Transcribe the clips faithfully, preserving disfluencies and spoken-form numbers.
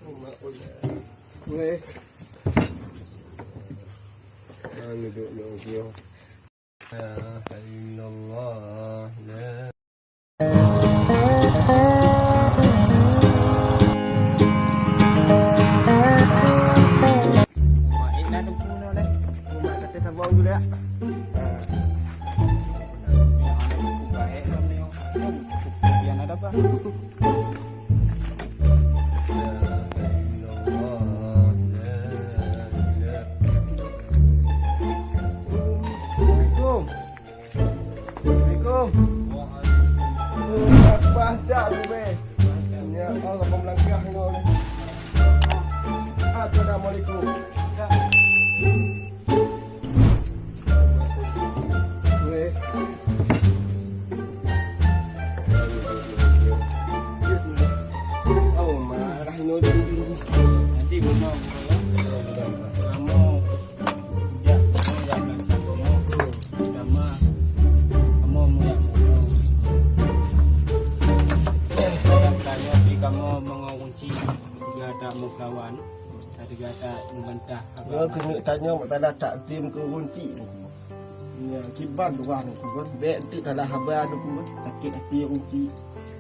Weh. Ah, duduk, duduk, duduk. La ilaha illallah, la. Assalamualaikum. Assalamualaikum. Waalaikumsalam. Apa dah, Ube? Ya Allah, kamu melangkah ni, Ube. Assalamualaikum. Ube. Oh, marah ni, Ube. Nanti guna, guna, ya. Kamu Jak, kamoe jak beulanjah nyoe. Kamoe, kamoe muyak nyoe. Sayang tanyoe pih kamoe meungoe ureueng chik, teuga that meukawan, teuga that meubantah haba. Nyoe keuneuk tanyoe masalah takzim keu ureueng chik. Ya, kiban tuan, bèk enteuk salah haba, sakét até ureueng chik.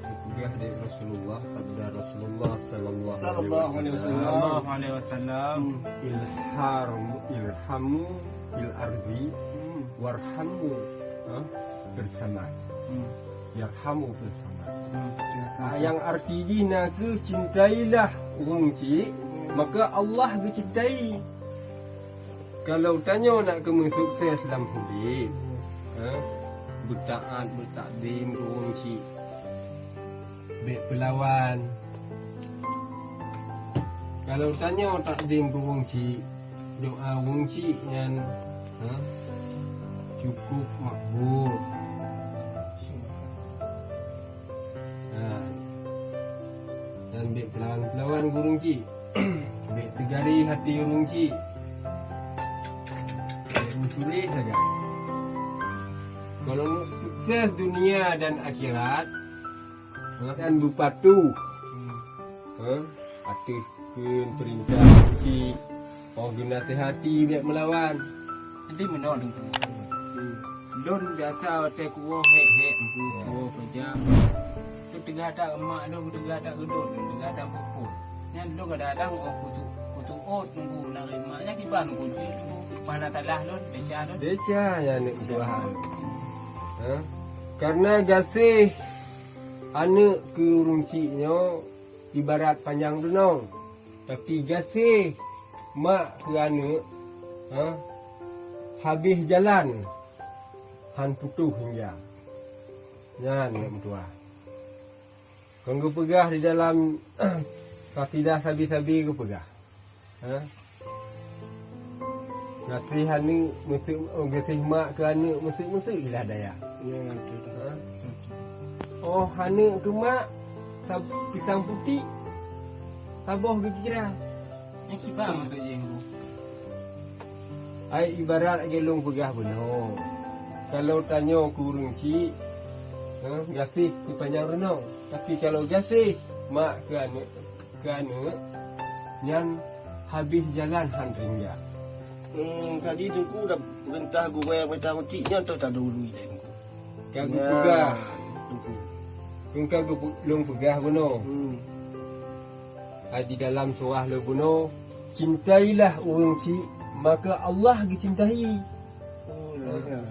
Geupeugah lé Rasulullah, sabda Rasulullah sallallahu alaihi Sallallahu alaihi wasallam. Wasallam. Sallallahu alaihi wasallam. Ilhar-, ilhamu fil arzi, Hmm. warhamu, ha, fis sama. Hmm. Yarhamu fis sama. Hmm. Ah, yang arti jih na kheueh cintailah ureueng chik, Hmm. maka Allah geucintai. Kalau tanyoe nak keumeung sukses lam udép, ha, beutaat, beutakzim keu ureueng chik, bèk peulawan. Kalau tanyoe takzim keu ureueng chik, doa ureueng chik nyan, ha, cukup makbul. Ha. Dan bèk peulawan-peulawan keu ureueng chik. Bèk teugari hati ureueng chik. Bèk meucuri sagai. Kalau nak sukses dunia dan akhirat, makan beupatuh. Ha? Ateueh keu peurintah ureueng chik. Oh, geunasihati bèk meulawan. Jadi meunoe Teungku. Hmm. Lôn biasa watèe kuwoe hék-hék Teungku, kuwoe keujam. Lôn teuga that mak lôn, teuga that keudroe lôn, teuga that peuphôn. Nyan lôn kadang-kadang oh kutu-, kutuôt Teungku, nari mak nyan kiban Teungku, Teungku. Mana salah lôn, desya lôn. Desya, ya, aneuk tuha. Ha? Karena gaséh aneuk keu ureueng chik nyoe ibarat panyang deunong. Tapi gaséh mak keu aneuk, ha, habéh jalan han putôh hingga. Nyan, ya meutuah. Kon geupeugah di dalam kasidah sabe-sabe geupeugah. Ha? Gaséh aneuk meuseuk, oh, gaséh mak keu aneuk meuseuk-meuseuk ilah daya. Ya, betul. Ha? Oh, aneuk keu mak sab-, pisang putik, saboh geukira. Nyan kiban maksud jih, Bu? Ai ibarat lagèe lôn peugah bunoe. Kalau tanyoe keu ureueng chik, ha, gaséh keu panyang deunong. Tapi kalau gaséh mak keu aneuk, keu aneuk, nyan habéh jalan han ringga. Hmm, jadi Teungku dah peurintah gurèe, peurintah ureueng chik nyan toh tadului lé Teungku. Ka geupeugah. Nyan, Teungku. Kon ka geupe-, lôn peugah bunoe. Hmm. Ai di dalam surah lôn bunoe, cintailah ureueng chik, maka Allah geucintai. Oh, ya.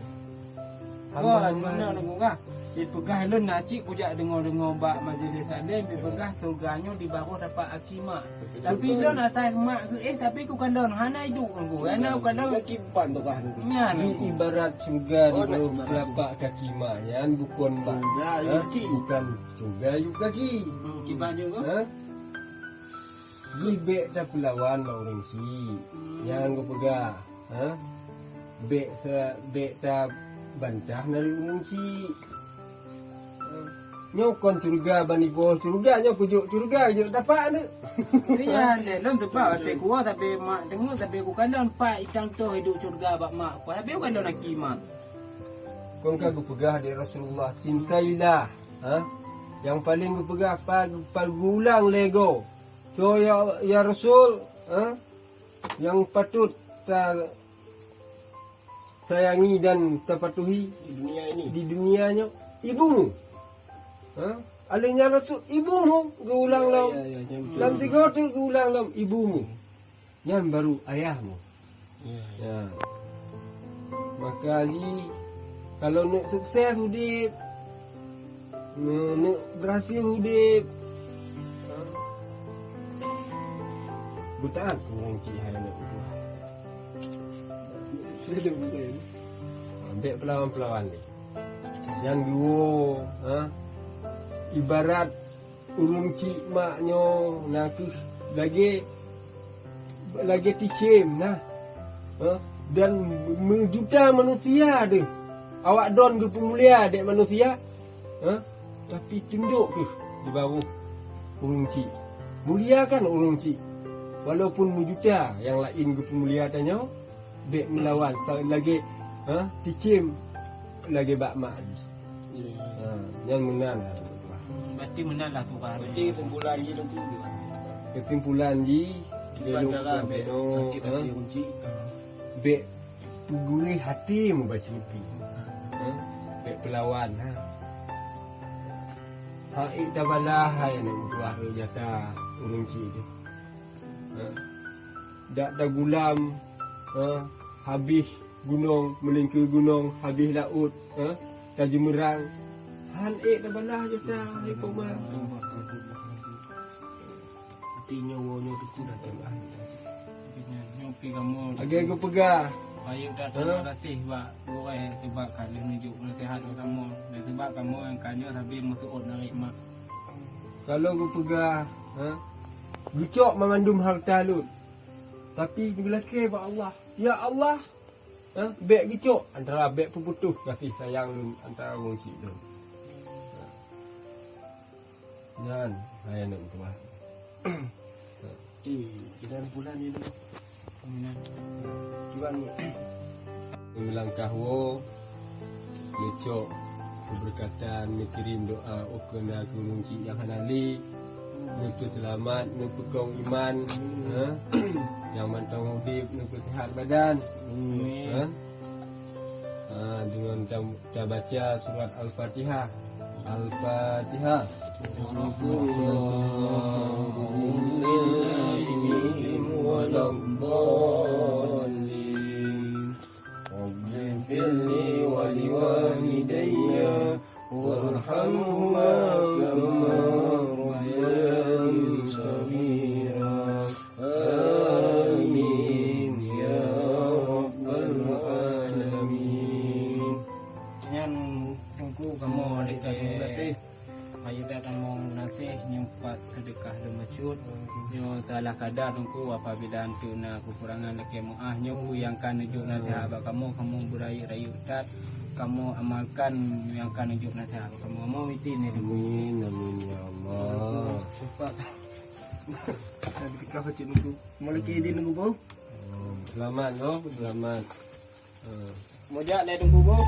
Hamba-hamba. Wah, beuna Teungku kah? Ipeugah lôn na cit kujak deungoe-deungoe bak majlis taklim, ipeugah syeuruga nyoe di barôh tapak aki mak. Tapi lôn asai mak geuéh, tapi kukalon hana iduek Teungku. Hana kukalon. Kiban teuka Teungku. Nyan. Ibarat syeuruga di barôh tapak kaki mak nyan bukon mak. Syeuruga yue kaki. Bukan syeuruga yue kaki. Kiban juga. Ha? Jih bèk tapeulawan bak ureueng chik. Nyang geupeugah, ha? Bèk sa-, bèk tabantah nari ureueng chik. Nyoe kon syeuruga bani boh syeuruga, nyoe kujok syeuruga, jok tapak neuk. Iya, lé lôn teupat watèe kuwoe, tapi mak deungoe, tapi kukalon pat itang toh iduek syeuruga bak mak. Tapi kukalon aki mak. Kon ka geupeugah lé Rasulullah, cintailah, ha? Nyang paleng geupeugah, pa-, pa-, geuulang lhèe goe. Soe ya, ya Rasul, ha? Nyang patut ta sayangi dan tapatuhi di dunia ini, di dunia nyoe, ibumu. Ha? Alèh nyan Rasul, ibumu geuulang lom. Ya, ya, ya, betul. Lam sigoe teuk geuulang lom, ibumu. Nyan baru ayahmu. Ya, ya. Ya. Maka jih, kalau neuk sukses udép, neuk, neuk berhasil udép, ha? Beutaat keu ureueng chik hai aneuk buah. Bèk peulawan-peulawan lé. Nyan geuwoe, ha? Ibarat ureueng chik mak nyoe na kheueh lagèe, lagèe ticém na, ha? Dan meujuta manusia deuh awak don geupeumulia dèk manusia, ha? Tapi tundok kheueh di bawah ureueng chik. Muliakan ureueng chik. Walaupun meujuta nyang laén geupeumulia tanyoe, bèk meulawan, ta-, lagèe, ha, ticém lagèe bak mak jih. Ya. Ha, nyan meunan lah. Hmm, berarti meunan lah tu, Pak. Berarti kesimpulan jih tu, tu. Kesimpulan jih, cara bèk, ha? Bèk peugurèh até meubacut pih. Ha? Bèk peulawan, ha. Hana ék tabalaih hai aneuk meutuah jasa ureueng chik teuh. Ha? Dak tagulam, ha, habéh gunong, meulingkue gunong, habéh laôt, ha, tajeumeurang. Hana ék tabalaih jasa hai poma. Até nyoe woe nyoe teungku dah teulah. Lagèe geupeugah. Bayeue that, ha? Terima kasih bak gurèe sebab ka lheueh neujok naseuhat bak kamoe. Dan sebab kamoe nyang ka nyoe sabe meuseuôt narék mak. Kalau geupeugah, ha? Geucok banmandum hareuta lôn. Tapi geulakèe bak Allah, "Ya Allah, ha, bèk geucok antara, bèk peuputôh gaséh sayang lôn antara ureueng chik lôn." Ha. Nyan, hai aneuk meutuah. Di, di dalam bulan ni tu. Cuba ni. Meulangkah woe, neucok keubeureukatan, neukirém doa, oh, keu na keu ureueng chik nyang hana lé, neupeuseulamat, neupeukong iman, ha? Nyang mantong udép, neupeusehat badan. Amin. Ha? Ha, deungon tam-, tabaca surat Al-Fatihah. Al-Fatihah. رب اغفر لي ولوالدي وارحمهما كما ربياني صغيرا. آمين يا رب العالمين. Nyan teungku kamoe dek kamoe gaséh. Bayeue that tamong gaséh nyoe pat seudeukah lôn bacut. Nyoe salah kada teungku, apabila anteuk na keukurangan lakèe meu'ah. Nyoe peue nyang ka neujok naseuhat bak kamoe, kamoe beurayeuk-rayeuk that, kamoe amalkan nyang ka neujok naseuhat bak kamoe. Amoe meuti nyoe teungku. Amin, amin ya Allah. Cepat. Dah dipikah bacut teungku. Mulai ke idin teungku, Bu. Oh, selamat, oh, selamat. Mojak lé teungku, Bu.